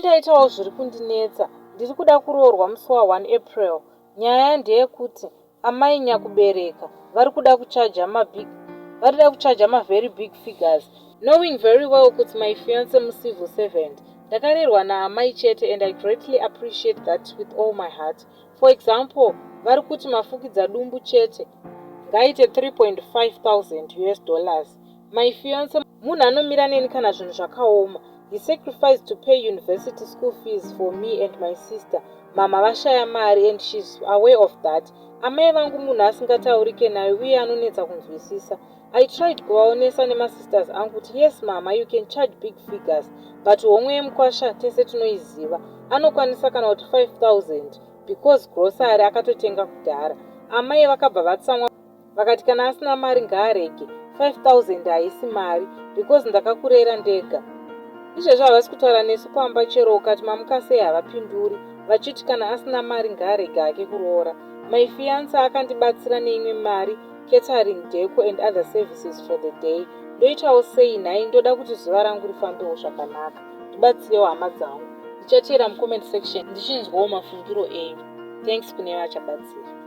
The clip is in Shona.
Ndaitawo zviri kundinetsa. Ndiri kuda kuroorwa musi wa 1 April. Nyaya ndeyekuti amai nyakubereka vari kuda kuchaja mabig vari kuda kuchaja mavery big figures knowing very well kuti my fiance mucivil servant. Ndakarerwa naamai chete and I greatly appreciate that with all my heart. For example, vari kuti mafukidza dumbu chete ngaite 3.5 thousand us dollars. My fiance munhu anomira neni kana zvinhu zvakaoma. He sacrificed to pay university school fees for me and my sister. Mama vashaya mari and she's aware of that. Amai vangu munhu asingataurike naye uye anonetsa kunzwisisa. I tried kuvaonesa nemasisters angu kuti yes mama you can charge big figures but homwe yemukwasha tese tinoiziva. Anokwanisa kana kuti 5000 because grocery akatotenga kudhara. Amai vakabva vatsamwa vakati kana asina mari ngaarege 5000 haisi mari because ndakakurera ndega izvezvo havasi kutaura nesu pamba chero ukati mamuka sei havapinduri vachiti kana asina mari ngaarege hake kuroora my fiance akandibatsira neimwe mari catering deco and other services for the day ndoitawo sei nhai ndoda kuti zuva rangu rifambewo zvakanaka ndibatsirewo hama dzangu ndichateera mucomment section ndichinzwawo mafungiro enyu thanks kune vachabatsira.